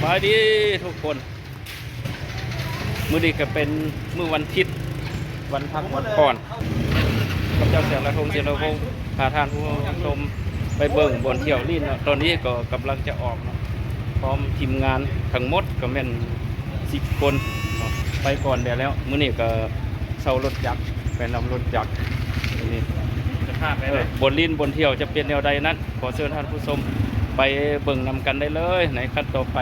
ສະບາຍດີທຸກຄົນ ມື້ນີ້ກໍເປັນມື້ວັນທິດ ວັນພັກວັນຜ່ອນ ຂ້າພະເຈົ້າແສງລະທົງ ສີລະວົງ ພາທ່ານຜູ້ຊົມໄປເບິ່ງບ່ອນທ່ຽວຫຼິ້ນເນາະ. ຕອນນີ້ກໍກຳລັງຈະອອກເນາະ ພ້ອມທີມງານທັງໝົດກໍແມ່ນສິບຄົນເນາະ ໄປກ່ອນແດ່ແລ້ວ. ມື້ນີ້ກໍເຊົ່າລົດຈັກ ໄປນຳລົດຈັກນີ້ ຈະພາໄປ ເອີ ບ່ອນຫຼິ້ນບ່ອນທ່ຽວຈະເປັນແນວໃດນັ້ນ ຂໍເຊີນທ່ານຜູ້ຊົມໄປເບິ່ງນຳກັນໄດ້ເລີຍໃນຄັນຕໍ່ໄປ.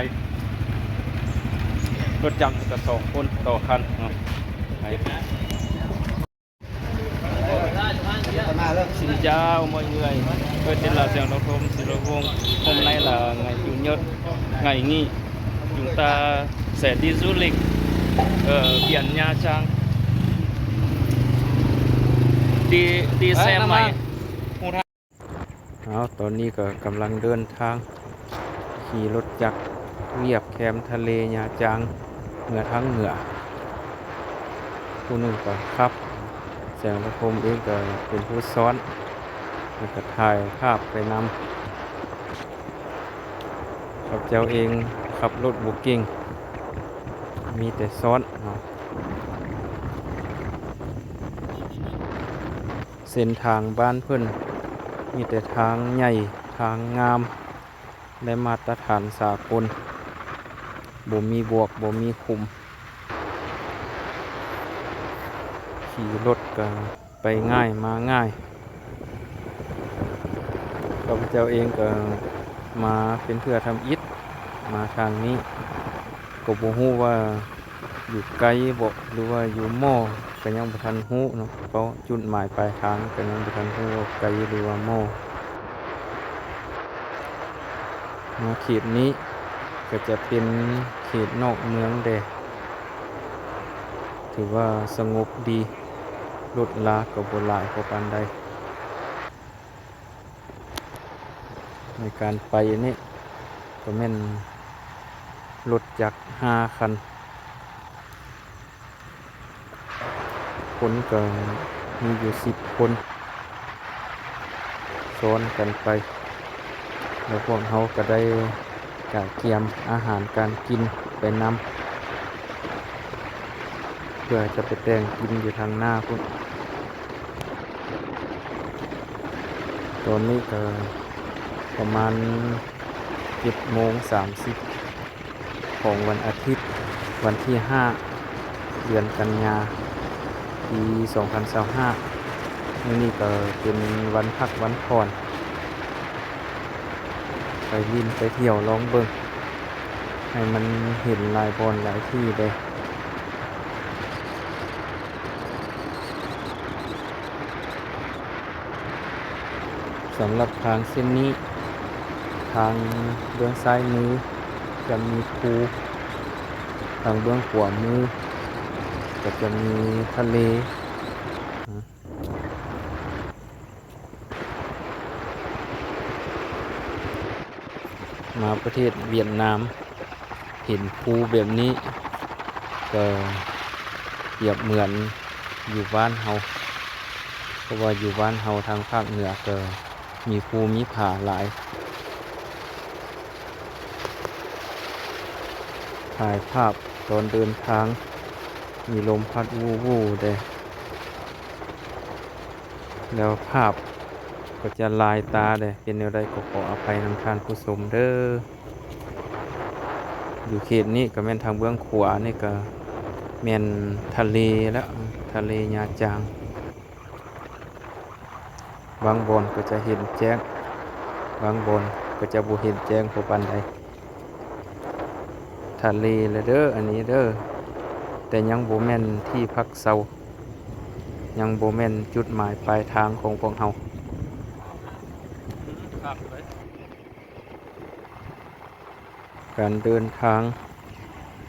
ລົດຈັກກໍສອງຄົນຕໍ່ຄັນເນາະ ໄປ. Xin chào mọi người, tôi tên là Giàng Đốc Thôm Sĩ Lô Vông. Hôm nay là ngày Chủ nhật, ngày nghỉ. Chúng ta sẽ đi du lịch ở biển Nha Trang. Đi, đi xe máy. ເອົາ ຕອນນີ້ກໍກຳລັງເດີນທາງ ຂີ່ລົດຈັກລຽບແຄມທະເລຍາຈາງ ເມືອທາງເໜືອ. ຜູ້ໜຶ່ງກໍຂັບ ແສງລະຄົມເອງກໍເປັນຜູ້ຊ້ອນ ແລ້ວກໍຖ່າຍພາບໄປນຳ. ຂ້າພະເຈົ້າເອງຂັບລົດບໍ່ເກັ່ງ ມີແຕ່ຊ້ອນເນາະ. ເສັ້ນທາງບ້ານເພິ່ນມີແຕ່ທາງໃຫຍ່ ທາງງາມ ໄດ້ມາດຕະຖານສາກົນ ບໍ່ມີບວກ ບໍ່ມີຂຸມ ຂີ່ລົດກໍໄປງ່າຍມາງ່າຍ. ຂ້າພະເຈົ້າເອງກໍມາເປັນເທື່ອທຳອິດ ມາທາງນີ້ ກໍບໍ່ຮູ້ວ່າ ຢູ່ໄກບໍ ຫຼືວ່າຢູ່ມໍ ກໍຍັງບໍ່ທັນຮູ້ເນາະ ເພາະຈຸດໝາຍປາຍທາງກໍຍັງບໍ່ທັນຮູ້ວ່າໄກຫຼືວ່າມໍ. ມາເຂດນີ້ກໍຈະເປັນເຂດນອກເມືອງແດ່ ຖືວ່າສະຫງົບດີ ລົດລາກໍບໍ່ຫຼາຍພໍປານໃດ. ໃນການໄປນີ້ກໍແມ່ນລົດຈັກຫ້າຄັນ ຄົນກໍມີຢູ່ສິບຄົນ ຊ້ອນກັນໄປ ແລ້ວພວກເຮົາກໍໄດ້ກະກຽມອາຫານການກິນໄປນຳ ເພື່ອຈະໄປແຕ່ງກິນຢູ່ທາງໜ້າພຸ້ນ. ຕອນນີ້ກໍປະມານເຈັດໂມງສາມສິບຂອງວັນອາທິດ ວັນທີຫ້າ ເດືອນກັນຍາ ປີສອງພັນຊາວຫ້າ. ມື້ນີ້ກໍເປັນວັນພັກວັນຜ່ອນ ໄປຫຼິ້ນໄປທ່ຽວລອງເບິ່ງ ໃຫ້ມັນເຫັນຫຼາຍບ່ອນຫຼາຍທີ່ເດ້. ສຳລັບທາງເສັ້ນນີ້ ທາງເບື້ອງຊ້າຍມືຈະມີພູ ທາງເບື້ອງຂວາມືກໍຈະມີທະເລ. ມາປະເທດຫວຽດນາມ ເຫັນພູແບບນີ້ກໍປຽບເໝືອນຢູ່ບ້ານເຮົາ ເພາະວ່າຢູ່ບ້ານເຮົາທາງພາກເໜືອກໍມີພູມີຜາຫຼາຍ. ຖ່າຍພາບຕອນເດີນທາງ ມີລົມພັດວູ່ໆເດ້. ແລ້ວພາບກໍຈະລາຍຕາເດ້ ເປັນແນວໃດກໍຂໍອະໄພນຳທ່ານຜູ້ຊົມເດີ. ຢູ່ເຂດນີ້ກໍແມ່ນທາງເບື້ອງຂວານີ້ກໍແມ່ນທະເລແລ້ວ ທະເລຍາຈາງ. ບາງບ່ອນກໍຈະເຫັນແຈ້ງ ບາງບ່ອນກໍຈະບໍ່ເຫັນແຈ້ງພໍປານໃດ. ທະເລແລ້ວເດີ ອັນນີ້ເດີ ແຕ່ຍັງບໍ່ແມ່ນທີ່ພັກເຊົາ ຍັງບໍ່ແມ່ນຈຸດໝາຍປາຍທາງຂອງພວກເຮົາ. ການເດີນທາງ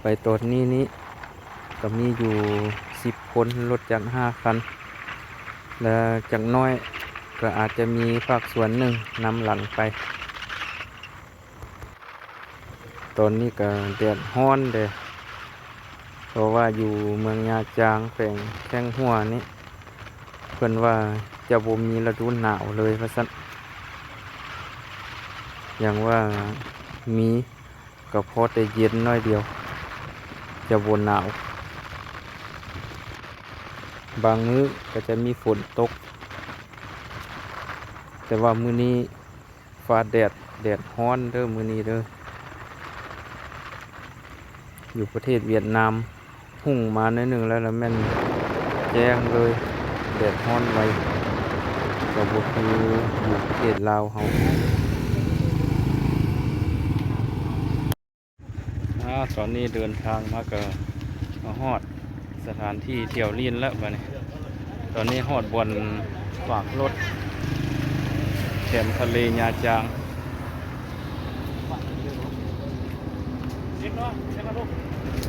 ໄປຕອນນີ້ນີ້ ກໍມີຢູ່ສິບຄົນ ລົດຈັກຫ້າຄັນ ແລະ ຈັກໜ້ອຍກໍອາດຈະມີພາກສ່ວນໜຶ່ງນຳຫຼັງໄປ. ຕອນນີ້ກໍແດດຮ້ອນເດ້ ເພາະວ່າຢູ່ເມືອງຍາຈາງ ແຂວງແຄງຫົວນີ້ ເພິ່ນວ່າຈະບໍ່ມີລະດູໜາວເລີຍວ່າຊັ້ນ. ຢ່າງວ່າມີ ກໍພໍແຕ່ເຢັນໜ້ອຍດຽວ ຈະບໍ່ໜາວ. ບາງມື້ກໍຈະມີຝົນຕົກ ແຕ່ວ່າມື້ນີ້ຟ້າແດດ ແດດຮ້ອນເດີ້ມື້ນີ້ເດີ້. ຢູ່ປະເທດຫວຽດນາມ ຮຸ່ງມາໜ້ອຍໜຶ່ງແລ້ວ ລະແມ່ນແຈ້ງເລີຍ ແດດຮ້ອນໄວ ກໍບໍ່ຄືຢູ່ປະເທດລາວເຮົາ. ອາ ຕອນນີ້ເດີນທາງມາກໍມາຮອດສະຖານທີ່ທ່ຽວຫຼິ້ນແລ້ວບາດນີ້. ຕອນນີ້ຮອດບ່ອນຝາກລົດ ແຄມທະເລຍາຈາງ.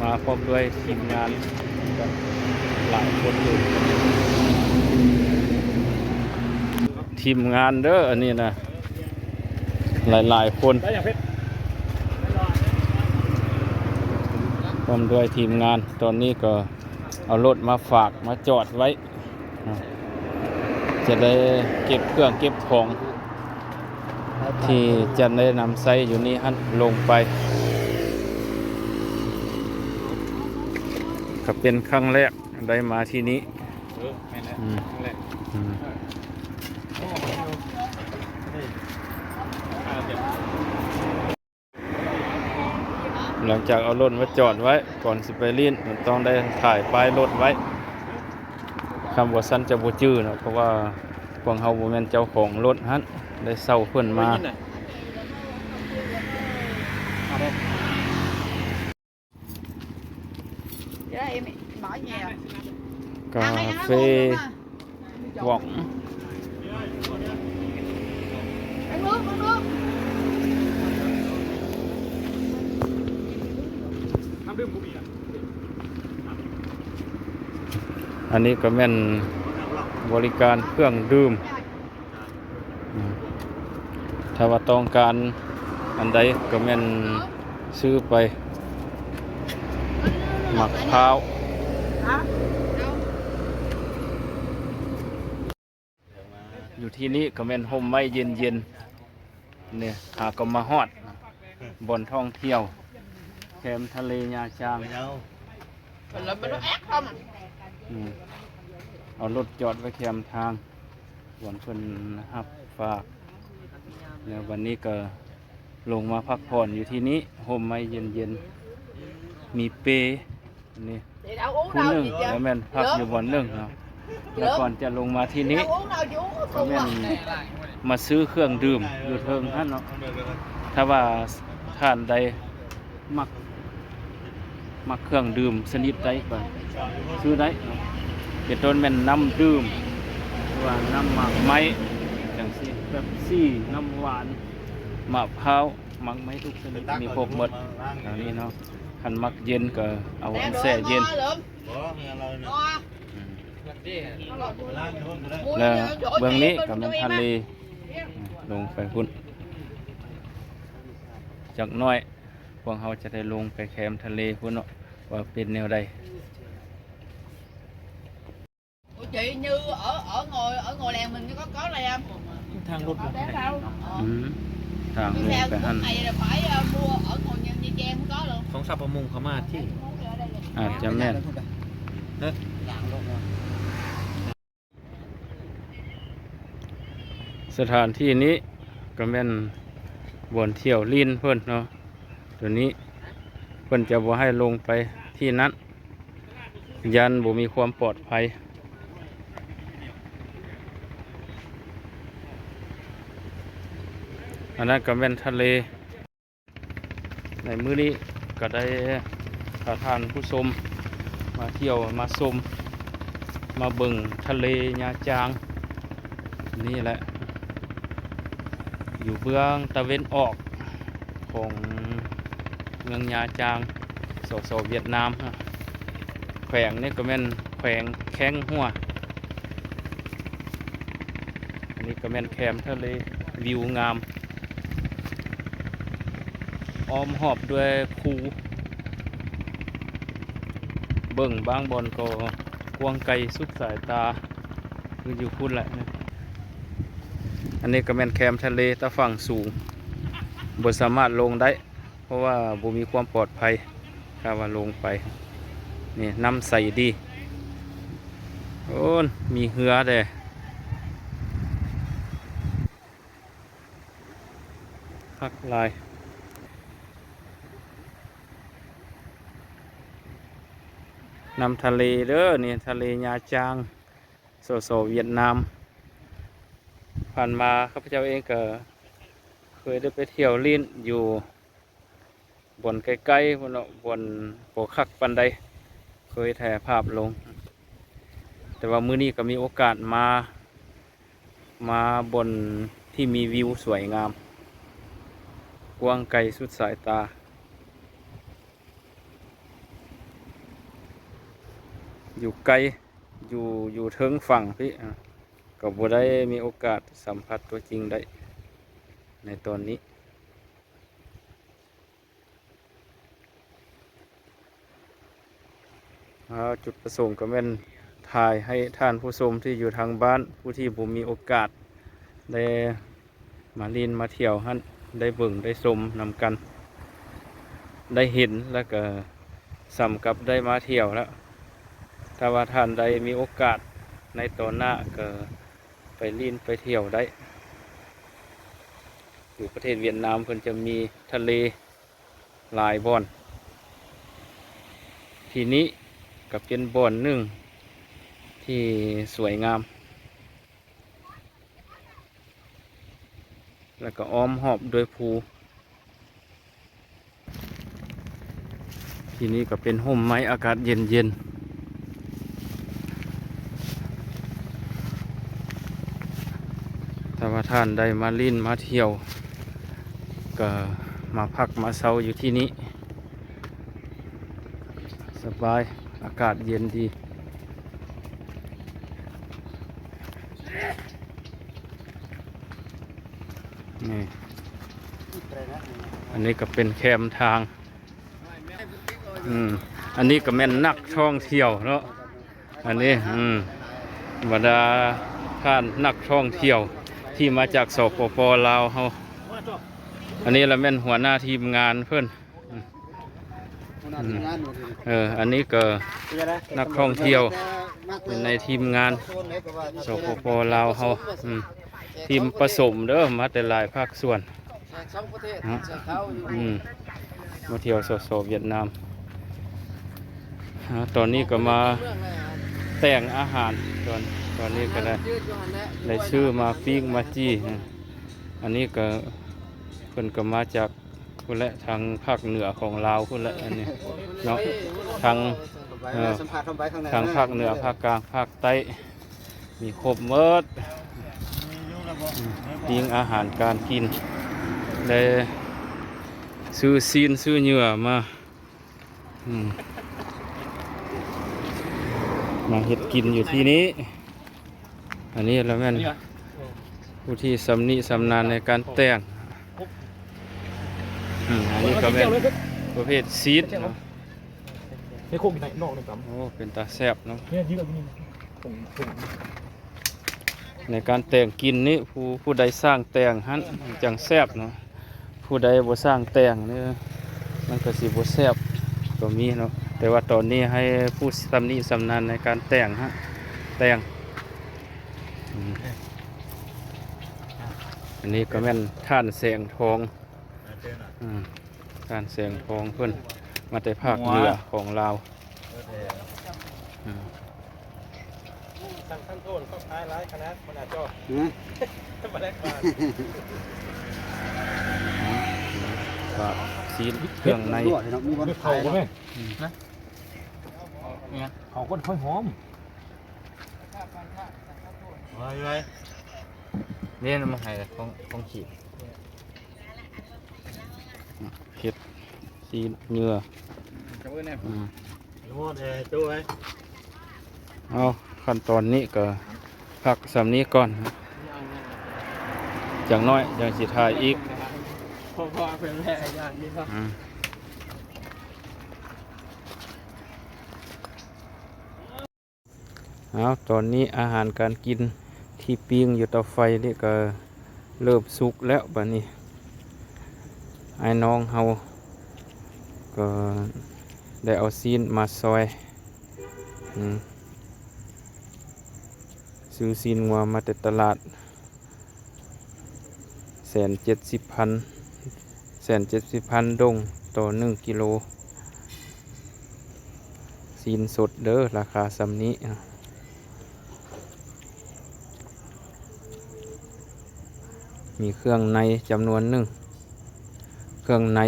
ມາພ້ອມດ້ວຍທີມງານຫຼາຍຄົນຢູ່ ທີມງານເດີ້ ອັນນີ້ນະ ຫຼາຍໆຄົນ ພ້ອມດ້ວຍທີມງານ. ຕອນນີ້ກໍເອົາລົດມາຝາກ ມາຈອດໄວ້ ຈະໄດ້ເກັບເຄື່ອງເກັບຂອງ ທີ່ຈະໄດ້ນຳໃຊ້ຢູ່ນີ້ຫັ້ນລົງໄປ. ກໍເປັນຄັ້ງແລກໄດ້ມາທີ່ນີ້. ເອີ ແມ່ນແຫຼະ ອືມ ຄັ້ງແລກ ອືມ. ຫຼັງຈາກເອົາລົດມາຈອດໄວ້ ກ່ອນຊິໄປຫຼິ້ນ ມັນຕ້ອງໄດ້ຖ່າຍປ້າຍລົດໄວ້ ຄຳວ່າຊັ້ນຈະບໍ່ຈື່ເນາະ ເພາະວ່າພວກເຮົາບໍ່ແມ່ນເຈົ້າຂອງລົດຫັ້ນ ໄດ້ເຊົ່າເພິ່ນມາ. ກາເຟ ຫວ່ອງ ອັນນີ້ກໍແມ່ນບໍລິການເຄື່ອງດື່ມ ອືມ ຖ້າວ່າຕ້ອງການອັນໃດກໍແມ່ນຊື້ໄປ ໝາກພ້າວ. ຢູ່ທີ່ນີ້ກໍແມ່ນຮົ່ມໄມ້ເຢັນໆ ນີ້ຫາກໍມາຮອດບ່ອນທ່ອງທ່ຽວ ແຄມທະເລຍາຈາງ. ອືມ ເອົາລົດຈອດໄວ້ແຄມທາງ ບ່ອນເພິ່ນຮັບຝາກ ແລ້ວບັດນີ້ກໍລົງມາພັກຜ່ອນຢູ່ທີ່ນີ້ ຮົ່ມໄມ້ເຢັນໆ ມີເປ ນີ້ ຜູ້ໜຶ່ງ ແລ້ວແມ່ນພັກຢູ່ບ່ອນໜຶ່ງເນາະ ແລ້ວກ່ອນຈະລົງມາທີ່ນີ້ ກໍແມ່ນມາຊື້ເຄື່ອງດື່ມຢູ່ເທິງຫັ້ນເນາະ. ຖ້າວ່າທ່ານໃດ ມັກ ມັກເຄື່ອງດື່ມຊະນິດໃດກໍຊື້ໄດ້ເນາະ ເປັນຕົ້ນແມ່ນນ້ຳດື່ມ ຫຼືວ່ານ້ຳໝາກໄມ້ຈັ່ງຊີ້ ເປັບຊີ ນ້ຳຫວານ ໝາກພ້າວ ໝາກໄມ້ທຸກຊະນິດມີຄົບໝົດ ແຖວນີ້ເນາະ. ຄັນມັກເຢັນກໍເອົາອັນແຊ່ເຢັນ. ແລະເບື້ອງນີ້ກໍແມ່ນທະເລ ລົງໄປພຸ້ນຈັກໜ້ອຍ ພວກເຮົາຈະໄດ້ລົງໄປແຄມທະເລພຸ້ນເນາະ ວ່າເປັນແນວໃດ. ທາງລົດລົງໄປຫັ້ນ ອືມ ທາງລົງໄປຫັ້ນ ຂອງຊາວປະມົງເຂົາມາທີ່ ອາດຈະແມ່ນ. ສະຖານທີ່ນີ້ກໍແມ່ນບ່ອນທ່ຽວຫຼິ້ນເພິ່ນເນາະ ຕົວນີ້ເພິ່ນຈະບໍ່ໃຫ້ລົງໄປທີ່ນັ້ນ ຢ້ານບໍ່ມີຄວາມປອດໄພ. ອັນນັ້ນກໍແມ່ນທະເລ. ໃນມື້ນີ້ກໍໄດ້ພາທ່ານຜູ້ຊົມມາທ່ຽວມາຊົມ ມາເບິ່ງທະເລຍາຈາງນີ້ແຫຼະ ຢູ່ເບື້ອງຕາເວັນອອກຂອງເມືອງຍາຈາງ ສສ ຫວຽດນາມ. ແຂວງນີ້ກໍແມ່ນແຂວງແຄງຫົວ. ອັນນີ້ກໍແມ່ນແຄມທະເລ ວິວງາມ ອ້ອມຮອບດ້ວຍພູ ເບິ່ງບາງບ່ອນກໍກວ້າງໄກສຸດສາຍຕາ ຄືຢູ່ພຸ້ນແຫຼະ. ອັນນີ້ກໍແມ່ນແຄມທະເລຕາຝັ່ງສູງ ບໍ່ສາມາດລົງໄດ້. ເພາະວ່າບໍ່ມີຄວາມປອດໄພ ຖ້າວ່າລົງໄປ. ນີ້ ນ້ຳໃສດີ. ໂອ້ ມີເຮືອແດ່ ຄັກຫຼາຍ. ນ້ຳທະເລເດີ ນີ້ ທະເລຫຍ້າຈາງ ສສ ຫວຽດນາມ. ຜ່ານມາຂ້າພະເຈົ້າເອງກໍເຄີຍໄດ້ໄປທ່ຽວຫຼິ້ນຢູ່ບ່ອນໄກໆພຸ້ນເນາະ, ບ່ອນບໍ່ຄັກປານໃດ, ເຄີຍຖ່າຍພາບລົງ. ແຕ່ວ່າມື້ນີ້ກໍມີໂອກາດມາ ມາບ່ອນທີ່ມີວິວສວຍງາມ ກວ້າງໄກສຸດສາຍຕາ. ຢູ່ໄກ ຢູ່ ຢູ່ເທິງຝັ່ງພີ້ ກໍບໍ່ໄດ້ມີໂອກາດສຳຜັດຕົວຈິງໄດ້ໃນຕອນນີ້. ອ່າ ຈຸດປະສົງກໍແມ່ນຖ່າຍໃຫ້ທ່ານຜູ້ຊົມທີ່ຢູ່ທາງບ້ານ ຜູ້ທີ່ບໍ່ມີໂອກາດໄດ້ມາຫຼິ້ນມາທ່ຽວຫັ້ນ ໄດ້ເບິ່ງໄດ້ຊົມນຳກັນ ໄດ້ເຫັນ ແລ້ວກໍສ່ຳກັບໄດ້ມາທ່ຽວແລ້ວ. ຖ້າວ່າທ່ານໃດມີໂອກາດໃນຕອນໜ້າ ກໍໄປຫຼິ້ນໄປທ່ຽວໄດ້. ຢູ່ປະເທດຫວຽດນາມເພິ່ນຈະມີທະເລ ຫຼາຍບ່ອນ. ທີ່ນີ້ກໍເປັນບ່ອນໜຶ່ງທີ່ສວຍງາມ ແລ້ວກໍອ້ອມຮອບດ້ວຍພູ. ທີ່ນີ້ກໍເປັນຮົ່ມໄມ້ ອາກາດເຢັນໆ. ຖ້າວ່າທ່ານໃດມາຫຼິ້ນມາທ່ຽວ ກໍມາພັກມາເຊົາຢູ່ທີ່ນີ້ ສະບາຍ ອາກາດເຢັນດີ. ນີ້ ອັນນີ້ກໍເປັນແຄມທາງ. ອືມ ອັນນີ້ກໍແມ່ນນັກທ່ອງທ່ຽວເນາະ ອັນນີ້ ອືມ ບັນດາທ່ານນັກທ່ອງທ່ຽວທີ່ມາຈາກ ສປປ ລາວເຮົາ. ອັນນີ້ລະແມ່ນຫົວໜ້າທີມງານເພິ່ນ. ອືມ ເອີ ອັນນີ້ກໍນັກທ່ອງທ່ຽວໃນທີມງານ ສປປ ລາວເຮົາ. ອືມ ທີມປະສົມເດີ ມາແຕ່ຫຼາຍພາກສ່ວນ. ແຂກສອງປະເທດ ເນາະ ແຂກລາວຢູ່ ອືມ ມາທ່ຽວ ສສ ຫວຽດນາມ. ອາ ຕອນນີ້ກໍມາແຕ່ງອາຫານ ຕອນ ຕອນນີ້ກໍໄດ້ ໄດ້ຊື້ມາປີ້ງມາຈີ່. ອາ ອັນນີ້ກໍເພິ່ນກໍມາຈາກພຸ້ນແຫຼະ ທາງພາກເໜືອຂອງລາວພຸ້ນແຫຼະ ອັນນີ້ເນາະ ທາງ ເອີ ທາງພາກເໜືອ ພາກກາງ ພາກໃຕ້ ມີຄົບໝົດ ປີ້ງອາຫານການກິນ ໄດ້ຊື້ຊີ້ນຊື້ເນື້ອມາ ອືມ ມາເຮັດກິນຢູ່ທີ່ນີ້. ອັນນີ້ລະແມ່ນຜູ້ທີ່ຊຳນິຊຳນານໃນການແຕ່ງ. ອືມ ອັນນີ້ກໍແມ່ນປະເພດຊີດເນາະ. ໃນຄົກຢູ່ໃນນອກນີ້ກໍ ໂອ້ ເປັນຕາແຊບເນາະ. ໃນການແຕ່ງກິນນີ້ ຜູ້ ຜູ້ໃດຊ່າງແຕ່ງຫັ້ນຈັ່ງແຊບເນາະ. ຜູ້ໃດບໍ່ຊ່າງແຕ່ງນີ້ ມັນກໍຊິບໍ່ແຊບກໍມີເນາະ. ແຕ່ວ່າຕອນນີ້ໃຫ້ຜູ້ຊຳນິຊຳນານໃນການແຕ່ງຮະ ແຕ່ງ. ອືມ ອັນນີ້ກໍແມ່ນທ່ານແສງທອງ. ອືມ ທ່ານແສງທອງເພິ່ນມາແຕ່ພາກເໜືອຂອງລາວ. ອືມ ປາກຊີ້ນເຄື່ອງໃນ ເຂົ້າກໍແມ່ນ ອືມ ເຂົ້າກໍຄ່ອຍຫອມ. ເດ້ ມາໃຫ້ຂອງ ຂອງຂີ້ ເຮັດຊີ້ນເນື້ອ. ອືມ ເອົາ ຂັ້ນຕອນນີ້ກໍພັກສ່ຳນີ້ກ່ອນ ຈັກໜ້ອຍຈັ່ງຊິຖ່າຍອີກ. ອືມ ເອົາ ຕອນນີ້ອາຫານການກິນທີ່ປີ້ງຢູ່ເຕົາໄຟນີ້ກໍເລີ່ມສຸກແລ້ວ. ບາດນີ້ອ້າຍນ້ອງເຮົາ ກໍໄດ້ເອົາຊີ້ນມາຊ່ອຍ ອືມ ຊື້ຊີ້ນງົວມາແຕ່ຕະຫຼາດ ແສນເຈັດສິບພັນ ແສນເຈັດສິບພັນດົງຕໍ່ໜຶ່ງກິໂລ ຊີ້ນສົດເດີ ລາຄາສ່ຳນີ້. ມີເຄື່ອງໃນຈຳນວນໜຶ່ງ ເຄື່ອງໃນ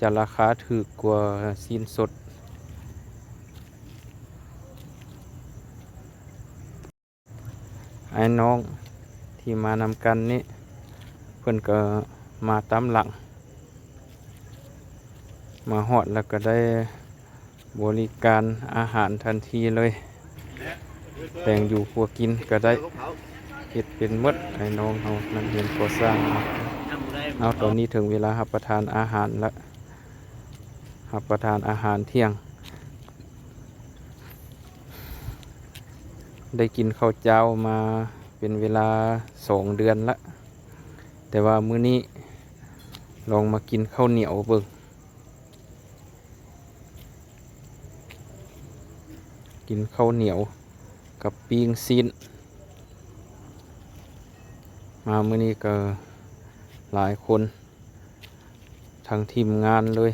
ຈະລາຄາຖືກກວ່າຊີ້ນສົດ. ອ້າຍນ້ອງທີ່ມານຳກັນນີ້ ເພິ່ນກໍມາຕາມຫຼັງ ມາຮອດແລ້ວກໍໄດ້ບໍລິການອາຫານທັນທີເລີຍ ແປງຢູ່ຄົວກິນກໍໄດ້ ເຮັດເປັນໝົດ. ອ້າຍນ້ອງເຮົານັກຮຽນກໍ່ສ້າງ ເອົາ ຕອນນີ້ເຖິງເວລາຮັບປະທານອາຫານລະ ຮັບປະທານອາຫານທ່ຽງ. ໄດ້ກິນເຂົ້າເຈົ້າມາເປັນເວລາສອງເດືອນລະ ແຕ່ວ່າມື້ນີ້ລອງມາກິນເຂົ້າໜຽວເບິ່ງ ກິນເຂົ້າໜຽວກັບປີ້ງຊີ້ນ ມາມື້ນີ້ກໍຫຼາຍຄົນ ທັງທີມງານເລີຍ.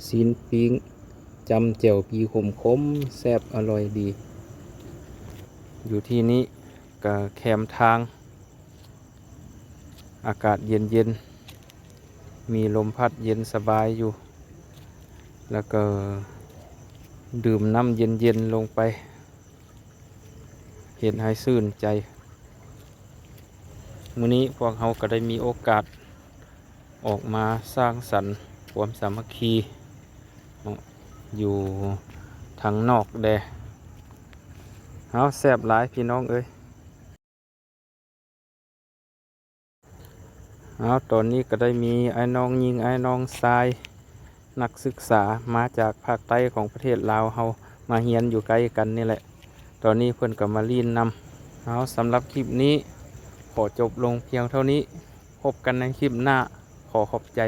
ຊີ້ນປີ້ງຈ້ຳແຈ່ວປີຂົມໆ ແຊບອະລ່ອຍດີ. ຢູ່ທີ່ນີ້ກະແຄມທາງ ອາກາດເຢັນໆ ມີລົມພັດເຢັນສະບາຍຢູ່ ແລ້ວກໍດື່ມນ້ຳເຢັນໆລົງໄປ ເຮັດໃຫ້ຊື່ນໃຈ. ມື້ນີ້ພວກເຮົາກໍໄດ້ມີໂອກາດອອກມາສ້າງສັນຄວາມສາມັກຄີເນາະ ຢູ່ທາງນອກແດ່. ເຮົາແຊບຫຼາຍພີ່ນ້ອງເອີຍ. ເອົາ ຕອນນີ້ກໍໄດ້ມີອ້າຍນ້ອງຍິງ ອ້າຍນ້ອງຊາຍ ນັກສຶກສາມາຈາກພາກໃຕ້ຂອງປະເທດລາວເຮົາ ມາຮຽນຢູ່ໃກ້ກັນນີ້ແຫຼະ. ຕອນນີ້ເພິ່ນກໍມາຫຼິ້ນນຳ. ເອົາ ສຳລັບຄລິບນີ້ຂໍຈົບລົງພຽງເທົ່ານີ້. ພົບກັນໃນຄລິບໜ້າ. ຂໍຂອບໃຈ.